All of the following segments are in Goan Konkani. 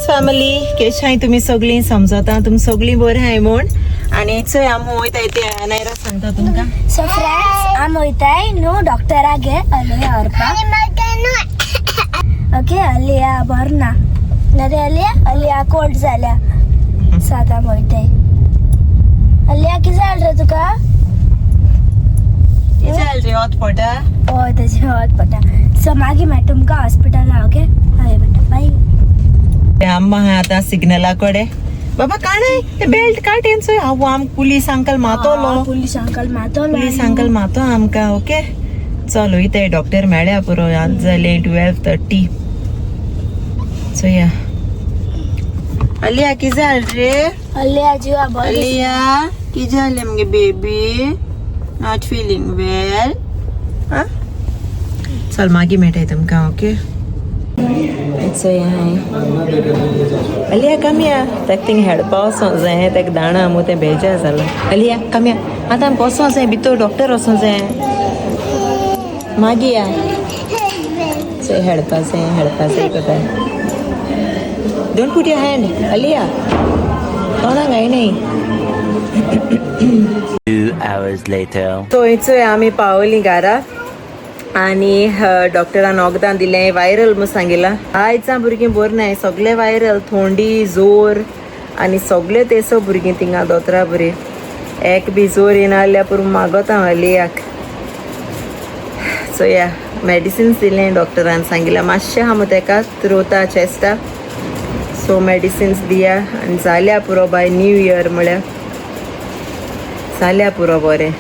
ग्रेस फॅमिली, केशाय तुमी सगळीं? समजता तुमी सगळीं बरें हाय म्हूण. आनी चोय, आमी वयताय ते अनायरा सांगता तुमकां. सो फ्रेंड्स, आमी वयताय न्हू डॉक्टरागे अलिया व्हरपाक. ओके, अलिया बरें ना ना रे अलिया? अलिया कोल्ड जाल्या. सो आतां आमी वयताय. अलिया, कितें जालें रे तुका? कितें जालें रे? वत पडटा? हय, तेजें वत पडटा. सो मागीर मेळटा तुमकां हॉस्पिटला. ओके, हय बेटा, बाय. आम्मा आहा आतां सिग्नला कडेन. बाबा, काणय ते बेल्ट काट. चोय, हांव आम पुलीस अंकल मातोलो. पुलीस अंकल मातोलो. पुलीस अंकल मातो आमकां. ओके, चल वयताय. डॉक्टर मेळ्या पुरो. आतां जालें 12:30. चोया, अलिया, कितें जालें रे? अलिया जिवा बरें. अलिया, कितें जालें मगे बेबी? Not feeling well? चल, मागीर मेळटाय तुमकां. ओके, चोया हांवें. अलिया, कम या. ताका थिंग हेडपा वचों जाय. ताका दाणा मू, तें बेजार जालां. अलिया, कम या. आतां आमकां वचों जाय भितर, डॉक्टर वचों जाय. मागीर या. चोय, हेडपा जाय, हेडपा जाय कोता. Don't put your hand, Aliya. तोंडाक घाय. 2 hours later. थंयचोय आमी पावली घरा आनी डॉक्टरान वखदां दिलें. वायरल म्हूण सांगिलां. आयचा भुरगीं बरीं नाय, सगळे वायरल. थोंडी, जोर आनी सगळे ते. सो भुरगीं थिंगा दोतोरा बरी एक बी जोर येना जाल्यार पुरो. मागोता हांव अलियाक. चोया, मेडिसिन्स दिलें डॉक्टरान. सांगिलां मातशें आहा मु तेका त्रोता चेस्टा. सो मेडिसिन्स दिया आनी जाल्या पुरो. बाय न्यू इयर म्हळ्यार जाल्या पुरो बरें.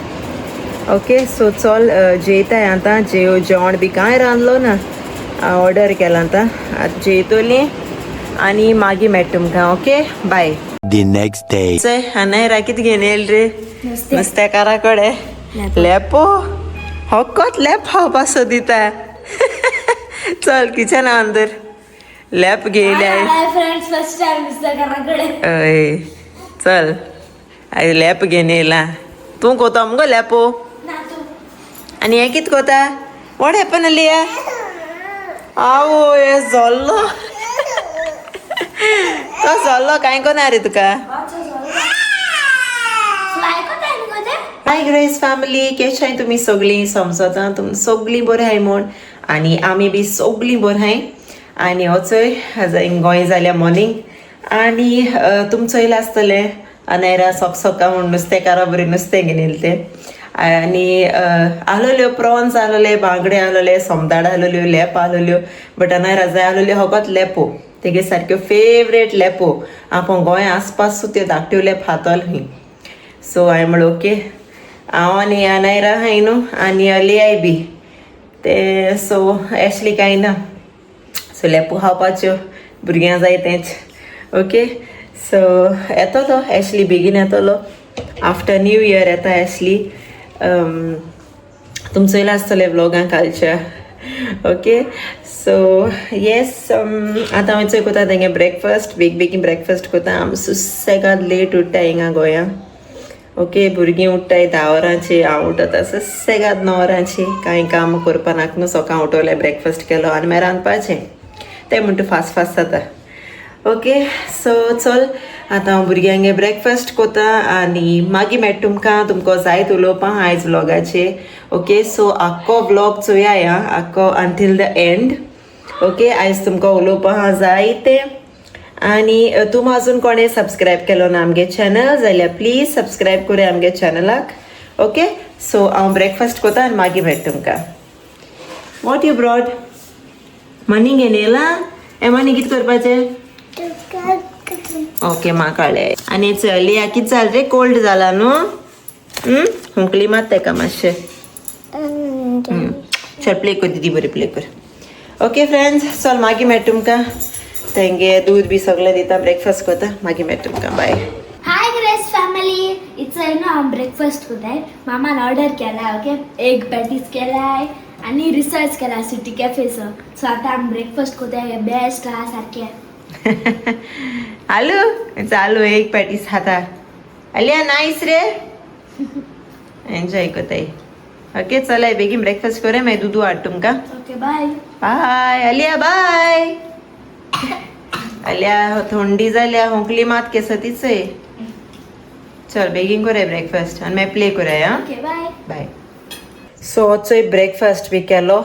ओके, सो चल, जेयताय आतां. जेवण बी कांय रांदलो ना, ऑर्डर केलां. आतां आतां जेयतोली आनी मागीर मेळटा तुमकां. Okay, bye. The next day. चोय, आनायरा कितें घेवन येयल रे? नुस्तें. नुस्तेकारा कडेन. लेपो. लेपो. होकोत लेप खावपा सोदिता. चल किचना अंदर लेप घेयले. हाय फ्रेंड्स, फर्स्ट टाइम नुस्तेकाराकडे. हय, चल, आयज लेप घेवन येयला. तूं कोता मुगो लेपो? ना, तूं. आनी हें कितें कोता? What happen, Aliya? आवय, जोल्लो तो, जोल्लो. कांय कोना रे तुका? फ्लाय कोता न्हू गो ते? हाय ग्रेस फॅमिली, केशाय तुमी सगळीं? समजता तुमी सगळीं बरीं आहाय म्हूण आनी आमी बी सगळीं बरीं आहाय. आनी हो चोय, गोंय जाल्या मॉर्निंग आनी तुम चोयलां आसतलें, अनायरा सोक सोका म्हूण नुस्तेकारा बरें नुस्तें घेवन येयलें तें. आनी आसलोल्यो प्रॉन्स आसलोले, बांगडे आसलोले, सोमताड आसलोल्यो, लेप आसलोल्यो, बट अनायरा जाय आसलोल्यो फकत लेपो. तेगे सारक्यो फेवरेट लेपो. आपूण गोंय आसपास त्यो धाकट्यो लेप खातलो ही. सो हांवें म्हणलें ओके. हांव आनी अनायरा आहाय न्हू आनी अलियाय बी ते. सो एशली कांय ना. सो लेपो खावपाच्यो भुरग्यां जाय तेंच. ओके, सो येतलो एशली, बेगीन येतलो. आफ्टर न्यू इयर येता एशली. तुम चोयलां आसतलें व्लॉगां कालच्या. ओके, सो येस, आतां हांव चोय कोता तेंगे ब्रेकफास्ट. बेग बेगीन ब्रेकफास्ट कोता. आमी सुसेगाद लेट उठ्ठाय हिंगा गोंया. ओके, भुरगीं उठ्ठाय 10 वरांची, हांव उठता सुसेगाद 9 वरांची. कांय काम करपा नाका न्हू. सकाळ उठवलें, ब्रेकफास्ट केलो आनी मागीर रांदपाचें. तें म्हणटा फास्ट फास्ट जाता. ओके, सो चल, आतां हांव भुरग्यांगे ब्रेकफास्ट कोता आनी मागीर मेळटा तुमकां. तुमकां जायत उलोवपाक आयज व्लॉगाचेर. ओके, सो आख्खो व्लॉग चोया आख्खो अंटील the and. Okay, आयज तुमकां उलोवपाक आहा जायते. आनी तुम अजून कोणें सबस्क्रायब केलो ना आमगे चॅनल जाल्यार प्लीज सबस्क्रायब करूया आमगे चॅनलाक. ओके, सो हांव ब्रेकफास्ट कोता आनी मागीर मेळटा तुमकां. What you brought? Money घेवन येयला? हे मनी कितें करपाचें? ओके, मा कळ्ळें. आनी चलया, कितें जालें रे? कोल्ड जाला न्हू? हुंकली मात तेका मातशें. चल, प्ले कर. दिदी बरी प्ले कर. ओके फ्रेंड्स, चल, मागीर मेळटा तुमकां. तेंगे दूद बी सगळें दिता, ब्रेकफास्ट करता, मागीर मेळटा तुमकां. बाय. हाय ग्रेस फॅमिली, इथं आहे ना हांव ब्रेकफास्ट कोताय. मामान ऑर्डर केलाय. ओके, एग पॅटीस केलाय आनी रिसर्च केला सिटी कॅफेचो. सो आतां आमी ब्रेकफास्ट कोताय. बेस्ट आहा सारकें. आलू चालू एक पॅटीस खाता. अलिया, नायस रे, एन्जॉय कोताय. ओके, चलाय, बेगीन ब्रेकफास्ट करूया, मागीर दुदू हाड तुमकां. Okay, bye. Bye Aliya, bye. आल्या थंडी जाल्या, होंकली मात केसतीच. चल बेगीन करूया ब्रेकफास्ट आनी मागीर प्ले करूया. आं, ओके, बाय. बाय. सो चोय, ब्रेकफास्ट बी केलो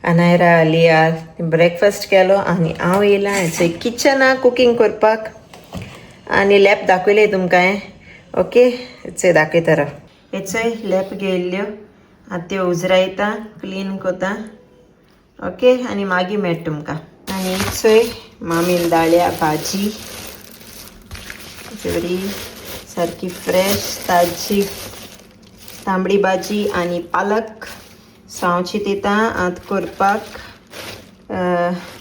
अनायरा आलिया ब्रेकफास्ट केलो आनी हांव येयलां चोय किचना कुकींग करपाक. आनी लॅप दाखयले तुमकां हांवें. ओके, चोय दाखयता राव. हे चोय लॅप घेयल्ल्यो, आतां त्यो उजरायता, क्लीन करता. ओके, आनी मागीर मेळटा तुमकां. आनी चोय मामीन दाळ्या भाजी बरी सारकी फ्रेश ताजी तांबडी भाजी आनी पालक. सो हांव चिंतता आतां करपाक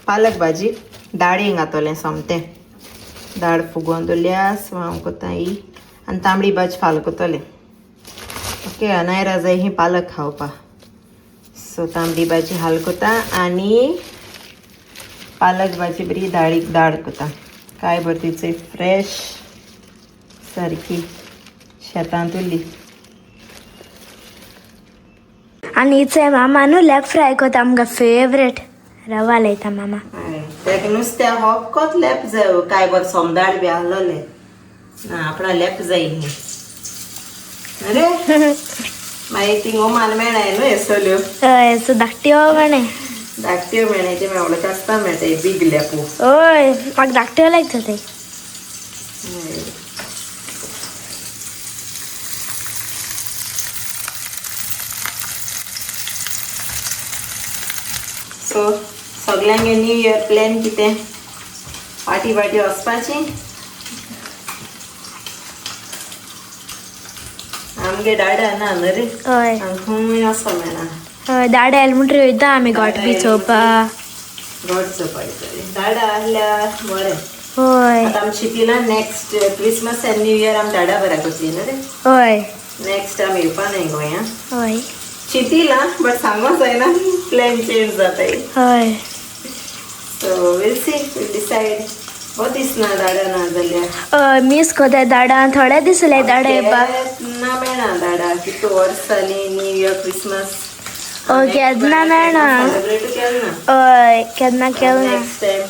पालक भाजी, दाळीं घातलें सोमतें. दाळ फुगोवन दवरल्या. सो हांव करता ही आनी तांबडी भाजी फाल करतलें. ओके, अनायरा जाय ही पालक खावपा. सो तांबडी भाजी हाल करता आनी पालक भाजी बरी दाळीक दाळ करता. काय बरी तिची फ्रेश सारकी शेतांत उरली. आनी इचय मामा न्हू लेग फ्राय करता, आमकां फेवरेट. रवा लायता मामा. तेका नुस्त्या होक्कोत लेप जाय. काय बरें सोमदाळ बी आहलोले ना, आपणा लेप जाय ही. अरे, मागीर थिंग ओमान मेळाय न्हू हेसोल्यो. हय, सो धाकट्यो म्हणे. धाकट्यो मेळाय, ते मेवले आसता मेळटा बीग लेपो. हय, म्हाका धाकट्यो लायक जाताय. सो सगल्यांगे न्यू इयर प्लॅन कितें? पार्टी पार्टी वचपाची? आमगे डाडा ना न्हू रे? हय. आमकां खंय वचो मेळना. हय, दाडा आयले म्हणटरी वयता आमी घोट बी चोवपा. घोट चोवपाक डाडा आहल्यार बरें. हय. आतां आमी चिंतिला, next Christmas and new year आमी डाडा बऱ्या करतली न्हू रे? हय. नेक्स्ट आमी येवपा न्हय गोंया. हय. चिंतिला, बट सांगो जायना, प्लॅन चेंज जाताय. हय. So we'll see, we'll decide. बरो दिसना दाडा ना जाल्यार. हय, मीस कोताय दाडा, थोडे दीस उरले दाडा येवपाक. ना मेळना दाडा, कितू वर्स जालीं न्यू इयर क्रिसमस. हय, केन्ना मेळना. सेलिब्रेट केलें ना. हय, केन्ना केलें ना. Next time.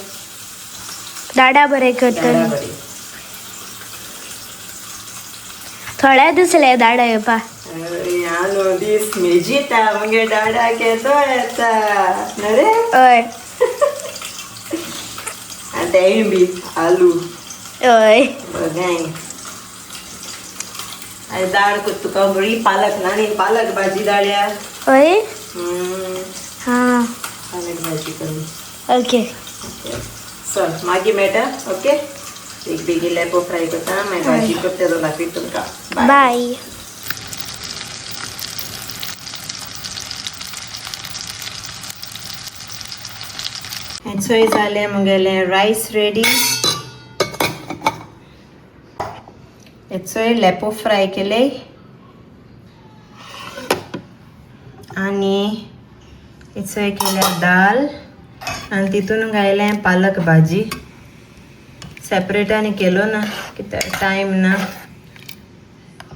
दाडा बरें दाडा करतली. बरी. थोडे दीस उरले दाडा येवपाक. न्हू दीस मेजिता मगे डाडा केदो येता न्हू रे? हय. आनी तेंय बी आलू. हय. बघाय, आनी दाळ कोत्ता तुका बरी पालक ना आनी पालक भाजी दाळ्या. हय. हां. पालक भाजी करून. ओके. चल, मागीर मेळटा. ओके, एक बेगीन लेपो फ्राय करता, मागीर भाजी करता तो दाखयता तुमकां. बाय. चोय, जालें मुगेलें रायस रेडी. चोय, लेपो फ्राय केले आनी चोय केल्या दाल आनी तितून घायलें पालक भाजी. सेपरेट आनी केलो ना, कित्याक टायम ना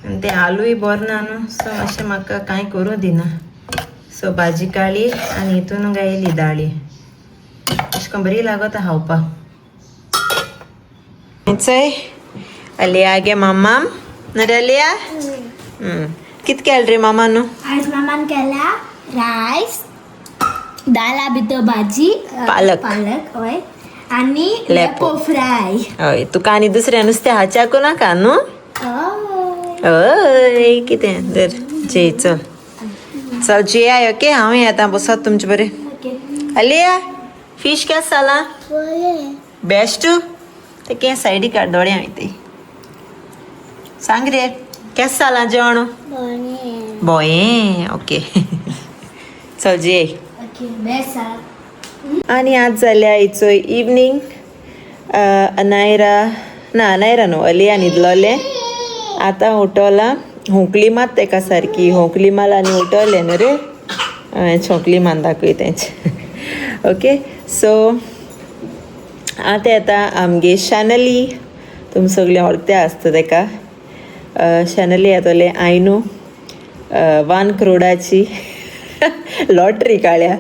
आनी ते आलूय बरो ना न्हू. सो मातशें म्हाका कांय करूं दिना. सो भाजी काडली आनी हितून घायली दाळी. अशें करून बरी लागता खावपाक. चोय, अलिया गे मामाम न्हू रे अलिया? कित केलें रे मामा न्हू? आज मामान केला रायस, दाला भितर भाजी. पालक. पालक, हय, आनी लेपो. लेपो फ्राय. हय, तुका आनी दुसऱ्या नुस्तें हाच्याकू नाका न्हू? हय. हय, कितें धर, जेय. चल चल, जेयाय. ओके, हांव येता, बसत तुमचे बरें. ओके. अलिया, फिश केस जाला? बेस्ट. ते कें सायडी काड, दोळे हांव ते सांग रे, केस जालां जेवण? बोये. ओके, चल जेय. ओके, बेस्ट आसा. आनी आज जाल्या हिचो इवनींग. अनायरा ना, अनायरा न्हू, अलिया न्हिदलोलें, आतां उठोलां. होंकली मात तेका सारकी, होंकली माल आनी उठोलें न्हू रे? हांवें छोंकली मान दाखय तेंचे. ओके, सो आतां येता आमगे शॅनली. तुमी सगळीं वळखता आसता तेका. शॅनली येतोलें आयनू 1 करोडाची लॉटरी काळ्या.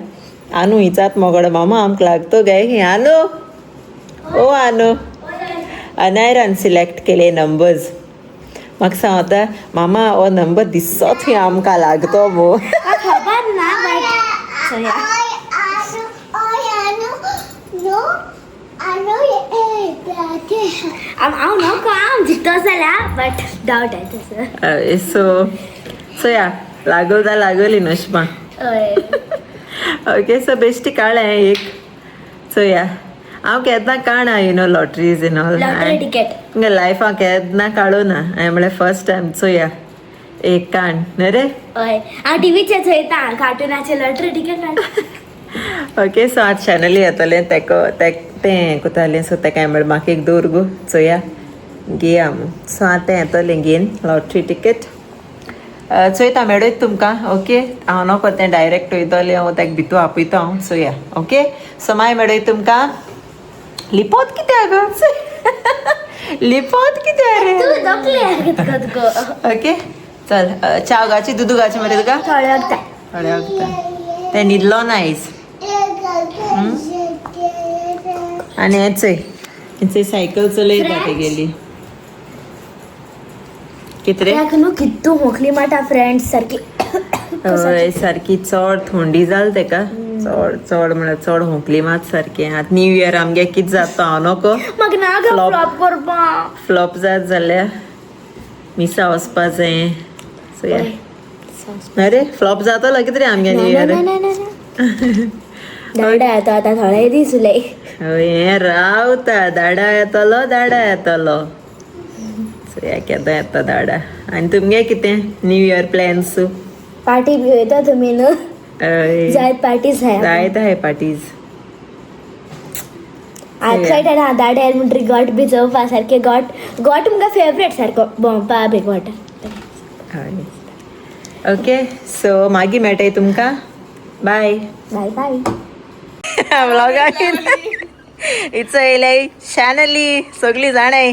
आनू हिचात मोगडो मामा आमकां लागतो गाय. आनू ओ आनो अनायरान सिलेक्ट केले नंबर्स. म्हाका सांगता मामा हो नंबर दिसतो थंय आमकां लागतो मो. खबर ना बट चोया. हांव नको हांव जिखतो जाल्यार बट डावट आहे तसं. सो चोया लागल जाल्यार लागली नशमा. हय. ओके सो बेश्टी काळें एक चोया. हांव केन्ना काणा you know lotteries in all. Lottery ticket. लायफान केन्ना काडू ना हांवें म्हळ्यार फर्स्ट टायम. चोया एक काण न्हय रे. हय, हांव टिवीचेर चोयता कार्टुनाचे लॉटरी टिकेट. ओके सो आज चॅनली येतलें तेका तें कोतालें. सो तेका हांवें म्हळें म्हाका एक दवर गो चोया घेया. सो आतां तें येतलें घेवन लॉटरी टिकेट. चोयता मेळयत तुमकां. ओके हांव नको तें डायरेक्ट वयतलें हांव तेका भितू आपयता हांव. चोया ओके सो मागीर मेळयत तुमकां. लिपोत कित्याक गो लिपोत कित्याक रे. तूं दोकले तुका. ओके चल च्या गाची दुदू गाची मरे तुका. थोडे वखदां. थोडे वखदां तें न्हिदलो ना आयज. आनी हें चोय हें सायकल चलयता तेगेली कितें रे. ताका न्हू कितू खोंकली मारता फ्रेंड्स सारकी. हय सारकी चड थंडी जाल तेका. चड चड म्हळ्यार चड खोंकली मात सारकें. आतां न्यू इयर आमगे कितें जाता हांव नको. म्हाका ना गो Flop. फ्लॉप करपा. फ्लॉप जात जाल्यार मिसा वचपा जाय. चोया अरे फ्लॉप जातलो कितें रे आमगे न्यू इयर. धाडा येता आतां थोडे दीस उलय. हय हें रावता दाडा येतलो दाडा येतलो. चोया केन्ना येता दाडा. आनी तुमगे कितें न्यू इयर प्लॅन्स? पार्टी बी वयता तुमी न्हू? हय. जायत पार्टीज आहाय. जायत आहे पार्टीज. एक्सायटेड आहा दाडा येयले म्हणटरी गोट बी चोवपा सारकें. गोट गोट मुगे फेवरेट सारको भोंवपा बी गोट. हय ओके सो मागीर मेळटाय तुमकां. बाय. बाय बाय. व्लॉगाक इचो येयले शॅनली सगळीं जाणाय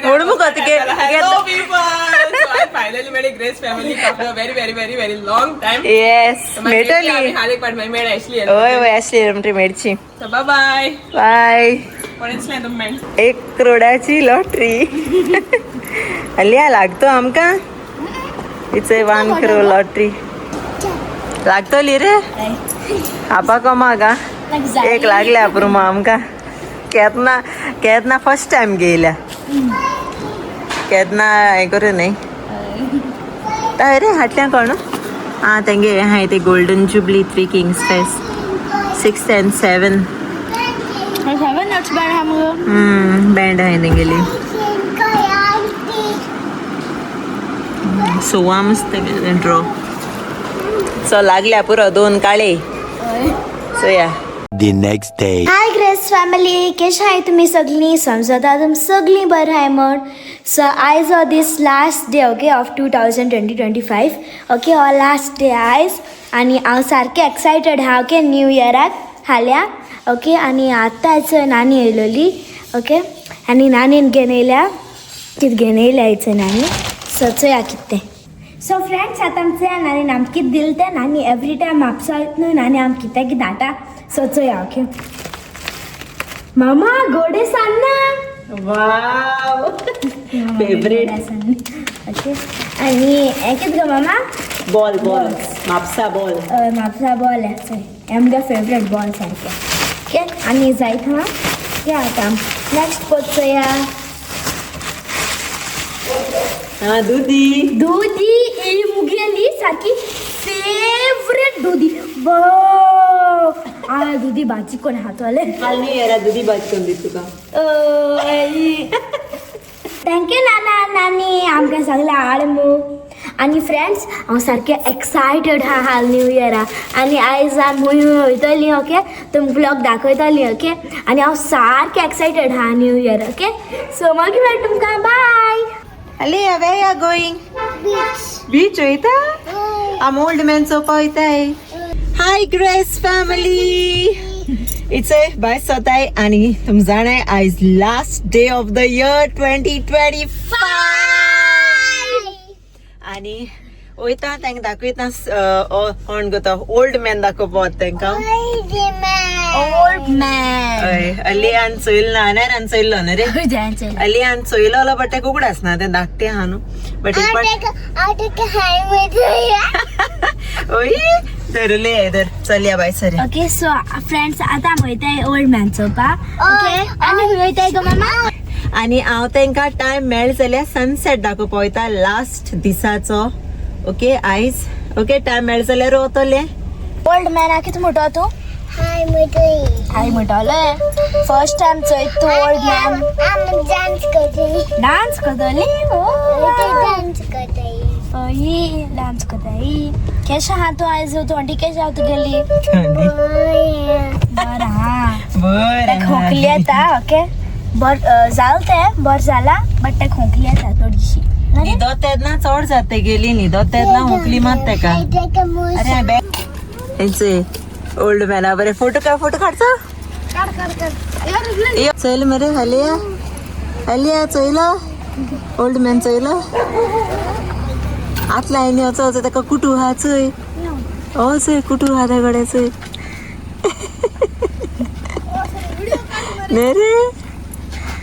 म्हूण मुगो तुगे. Hello people! So I finally made a Grace family after a very very very very long time. Yes So my मेळटली. आम्ही हाल एक पाट मेळ आसली. हय हय आसली म्हणटी मेळची. So bye bye. बाय. कोणेच नाही तुम्ही मेळ. 1 करोडाची लॉटरी अलिया लागतो आमकां. It's a 1 crore lottery लागतली रे. आपा कमा गा एक लागल्या पुरो आमकां. केन्ना केन्ना फर्स्ट टायम घेयल्या केन्ना हें करूं न्हय. हय रे हाटल्या कोण आं तेंगे हांवें ते golden jubilee 3 kings fest 6 and 7 seven nuts band आहा मुगो. बँड आहे तेंगेली. सोवा मस्त ड्रॉ. सो लागल्या पुरो 2 काळे. चोया. The next day. Hi Grace family, केश हाय तुमी सगळीं? समजता तुमी सगळीं बरें हाय म्हण. सो आयज हो दीस last day okay of 2025. Okay हो लास्ट डे आयज आनी हांव सारकें एक्सायटेड आहा ओके न्यू इयराक हाल्या. ओके आनी आतांच नानी येयलोली. ओके आनी नानीन घेवन येयल्या कितें घेवन येयल्या आयच नानी. सो चोया कितें तें. सो फ्रेंड्स आतां आमचे नानीन आमकां कितें दिलें तें. नानी एवरी टायम म्हापसा वयता न्हू नानी आमकां कितें कितें हाडटा. सो चोया. ओके मामा गोडे सान्नां. वाव फेवरेट. ओके आनी हें कितें गो मामा? Ball ball Mapusa ball. Mapusa ball आसा हें आमगे फेवरेट बॉल सारकें. ओके आनी जायत हा. ओके आतां नेक्स्ट पोत चोया. आं दुदी. दुदी ही मुगेली सारकी फेवरेट दुदी. वाव हांवें दुदी भाजी कोण खातोलें. काल न्यू इयरा दुदी भाजी करून दिता तुका. Thank you नाना नानी आमकां सगळें हाड मू. आनी फ्रेंड्स हांव सारकें एक्सायटेड आहा हाल न्यू इयरा. आनी आयज आमी मूवी वयतलीं. ओके तुमकां ब्लॉग दाखयतलीं. ओके आनी हांव सारकें एक्सायटेड आहा न्यू इयर. ओके सो मागीर मेळटा तुमकां. बाय. Alia, where you are going? Beach. Beach वयता? आम ओल्ड मॅन चोवपा वयताय. Hi Grace family. It's a bye सोताय आनी तुम जाणाय आयज last day of the year 2025. आनी वयता तांकां दाखयता कोण गो तो ओल्ड मॅन दाखोवपा वता तांकां. Old man. हय, अलियान चोयल ना, अनारान चोयल्लो न्हू रे. अलियान चोयलो बट तेका उगडास ना, तें धाकटें आहा न्हू. बट एक पाट ओय धरले धर, चल या बाय सर. ओके सो फ्रेंड्स, आता आमी वयताय ओल्ड मॅन चोवपाक. ओके, आनी खंय वयताय गो मामा? आनी हांव तांकां टायम मेळ जाल्यार सनसेट दाखोवपा वयता लास्ट दिसाचो. ओके आयज ओके टायम मेळ जाल्यार वतलें. ओल्ड मॅना कितें म्हणटा तूं? हाय म्हणटले. फर्स्ट टायम चोयत तूं ओल्ड मॅन. डान्स करतली? हय, डान्स करताय. केशें आहा तूं आयज? थंडी केशें आहा तुगेली? बरें आहा. बरें. खोंकली येता. ओके, बर जालें तें, बरें जालां, बट तें खोंकली येता थोडीशी. न्हिदो तेन्ना चड जाता गेली, न्हिदो तेन्ना हुकली मात तेका. अरे बॅग हेंचे ओल्ड मॅना बरे फोटो का, फोटो काडचो. चल मरे हलिया, हलिया चोयलो ओल्ड मॅन चोयलो. आतला आनी वचो वचो तेका कुटू आहा चोय, ओ चोय कुटू आहा त्या कडेन चोय. न्ही रे,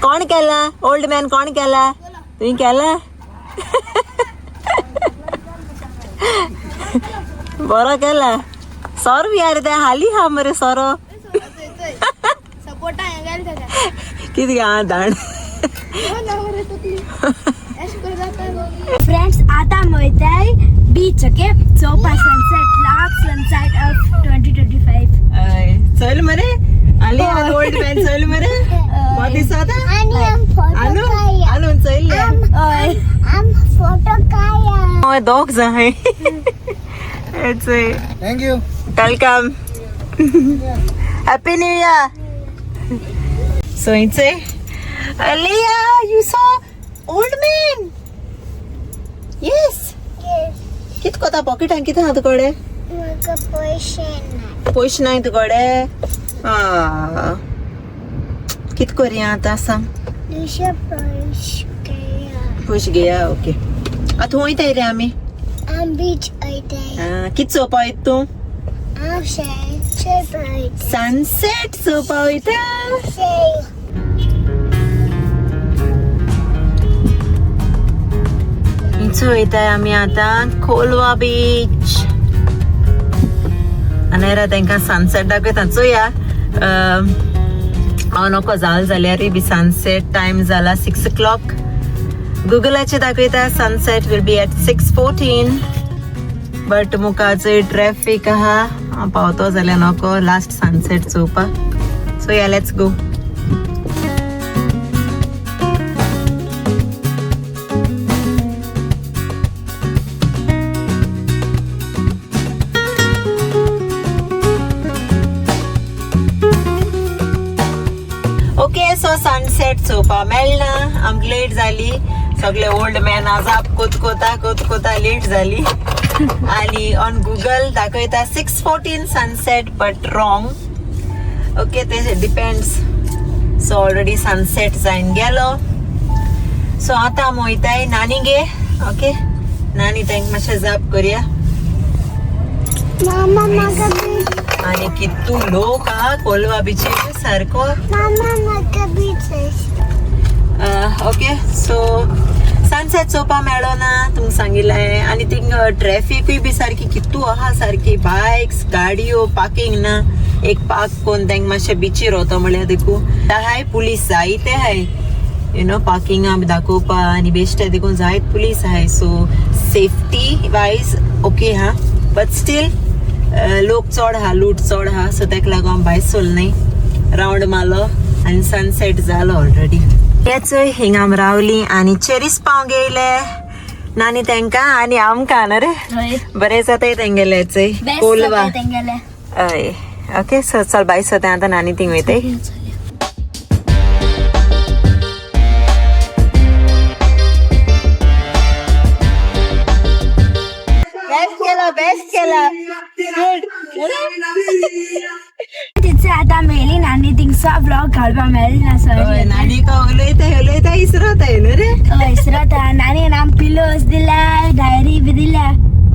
कोण केला ओल्ड मॅन? कोण केला? तुवें केला? बरो केला. सोरो बी आरे ते हाली हा मरे सोरो कितें आहा दाण. फ्रेंड्स, आता आमी वयताय बीच. ओके, चोवपा सनसेट, लास्ट सनसेट ऑफ 2025. हय, चल मरे आली ओल्ड मॅन, चल मरे बरो दिसता. आलू आलून चोयल्ले हय. हय, दोग जाय. Thank you. Welcome. Happy new year. So it's Alia, you saw old man? Yes. कित कोता पॉकेटान कितें आहा तुकडे? पयशे नाय तुकडे? आ, कित करया आतां सांग. पयशे घेया. ओके, आतां वयताय रे आमी. कित चोवपा वयता तूं? सनसेट चोवपा वयता. हिंच वयताय आमी आतां कोलवा बीच. आनी तांकां सनसेट दाखयता चोया. हांव नको जाल जाल्यारय बी सनसेट टायम जाला 6 o'clock. गुगलाचेर दाखयता sunset will be at 6:14, but मुखार चोय ट्रॅफिक आहा, हांव पावतो जाल्यार नको लास्ट सनसेट चोवपाक. So yeah, let's go. Okay, so sunset चोवपा मेळना, आमकां लेट जाली. सगळे ओल्ड मॅन आजाप कोतकोता कोतकोता लेट जाली. आणि ऑन गुगल दाखयता 6:14 सनसेट, बट रॉंग. ओके, ते डिपेंड्स. सो ऑलरेडी सनसेट जायन गेलो. सो आतां आमी वयताय नानी गे. ओके, नानी तांकां मातशें जाप करया. आनी कितू लोक आहा कोलवा बिचीर सारको. ओके, सो सनसेट चोवपा मेळो ना तुमकां सांगिल्लें. आनी थिंग ट्रॅफिकूय बी सारकी कितू आहा, सारकी बायक्स गाडयो पार्किंग ना. एक पार्क कोन्न तांकां मातशें बिचीर वता म्हळ्यार देखून आहाय पुलीस जायते आहाय, you know, पार्किंगा बी दाखोवपा आनी बेश्टे देखून जायत पुलीस आहाय. सो सेफ्टी वायज ओके हा, बट स्टील लोक चड आहा, लूट चड आहा. सो ताका लागून हांव भायर सोल न्हय, रावंड मारलो आनी सनसेट जालो ऑलरेडी. हेच हिंगा आमी रावली आनी चेरीस पाव घेयले नानी तांकां आनी आमकां न्हू रे. बरें जाताय तेंगेले चोय कोलवा. हय, ओके, सो चल बाय. सो तें आतां नानी थिंग वयताय. बेस्ट केला, बेस्ट केला, गुड. तिचे आतां मेली नानी थिंगसो व्लॉग घालपाक मेळना हय, सॉरी. नानी का उलयता उलयता इसरोताय न्हू रे. इसरता. नानी आम पिलोज दिल्या, डायरी बी दिल्या,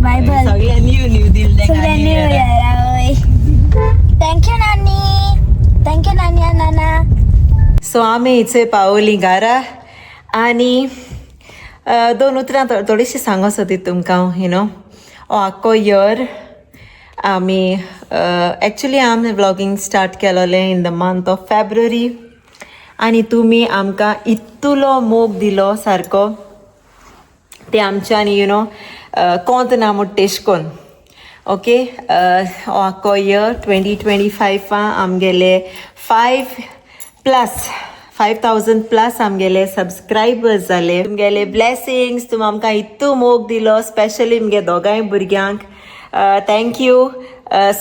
बायबल. सगळे न्यू न्यू दिल्ले. सगळे न्यू इयर. हय, thank you नानी. सो आमी इचोय पावली घरा आनी दोन उतरां थोडीशी सांगो सोदी तुमकां. You know, हो आख्खो इयर आमी, एक्चुली आमी व्लॉगींग स्टार्ट केलोलें in the month of February आनी तुमी आमकां इतलो मोग दिलो सारको ते आमच्यानी you know कोंत ना म्हूण तेश कोन. ओके, हो आख्खो इयर 2025 आमगेले 5,000+ आमगेले सबस्क्रायबर्स जाले. तुमगेले ब्लेसिंग्स, तुमी आमकां इतू मोग दिलो, स्पेशली मगे दोगांय भुरग्यांक. Thank you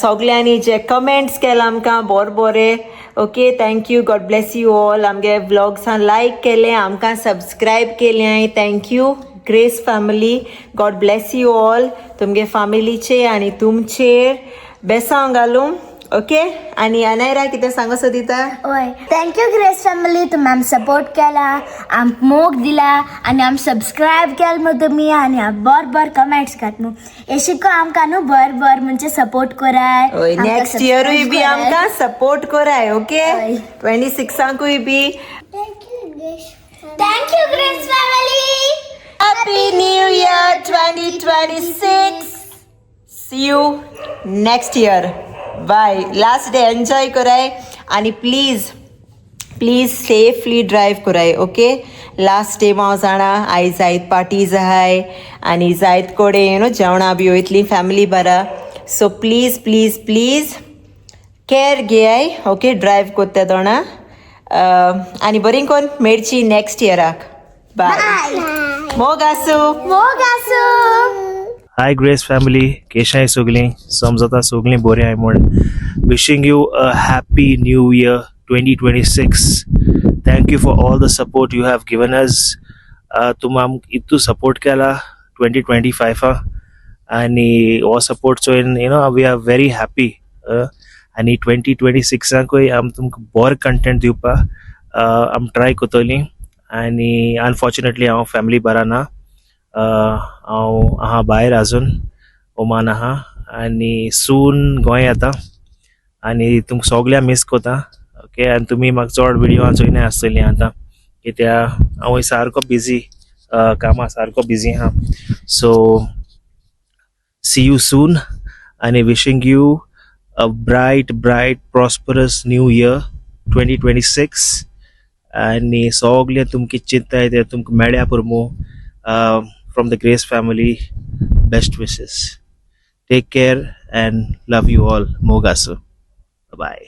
सगल्यांनी जे कमेंट्स केला आमकां बोर बोरे. Okay, thank you, God bless you all. आमगे व्लॉग्सान लायक केलें, आमकां सबस्क्रायब केलें. Thank you, Grace family, God bless you all. तुमगे फॅमिलीचे आनी तुमचेर बेसांव घालूं. ओके, आनी अनायरा कितें सांगो सोदिता? ओय, thank you grace family, तुम्ही आम सपोर्ट केला, आम मोग दिला आनी आम सबस्क्रायब केल न्हू तुमी आनी बर बर कमेंट्स घात न्हू. येशिको आमकां न्हू बर बर म्हणजे सपोर्ट कराय. हय, नेक्स्ट इयरूय बी आमकां सपोर्ट कराय. ओके. हय. 26आंकूय बी. Thank you, Grace family. Happy New Year 2026. See you next year. Bye. Last day enjoy कराय आणि प्लीज प्लीज सेफली ड्रायव्ह कराय. ओके, लास्ट डे हांव जाणा आयज जायत पार्टीज आहाय आनी जायत कडेन you know जेवणां बी वयतलीं फॅमिली बरा. So please, please, please care घेयाय. Okay, drive कोत्ता दोणा आनी बरी कोन मेळची नेक्स्ट इयराक. बाय, मोग आसूं. मोग आसूं. हाय ग्रेस फॅमिली, केशाय सगलीं? समजता सगलीं बरीं आहाय म्हूण. Wishing you a happy new year 2026. Thank you for all the support you have given us. तुमी आमकां इतू सपोर्ट केला 2025आ आनी हो support चोयन we are very happy. आनी 2026आकूय आमी तुमकां बरो कंटेंट दिवपाक आमी ट्राय करतलीं. आनी अनफॉर्चुनेटली हांव फॅमिली बरा ना. हांव आहा भायर, अजून ओमान आहा आनी सून गोंय येता आनी तुमकां सगळ्यांक मीस कोता. ओके, आनी तुमी म्हाका चड विडियो चोयनाय आसतली आतां, कित्याक हांव सारको बिजी, कामा सारको बिजी आहा. सो सी you soon आनी wishing you a bright, bright, prosperous new year 2026. आनी सगळें तुमकां चिंताय तें तुमकां मेळ्या पुरमू. From the Grace family, best wishes. Take care and love you all. मोग आसूं. Bye.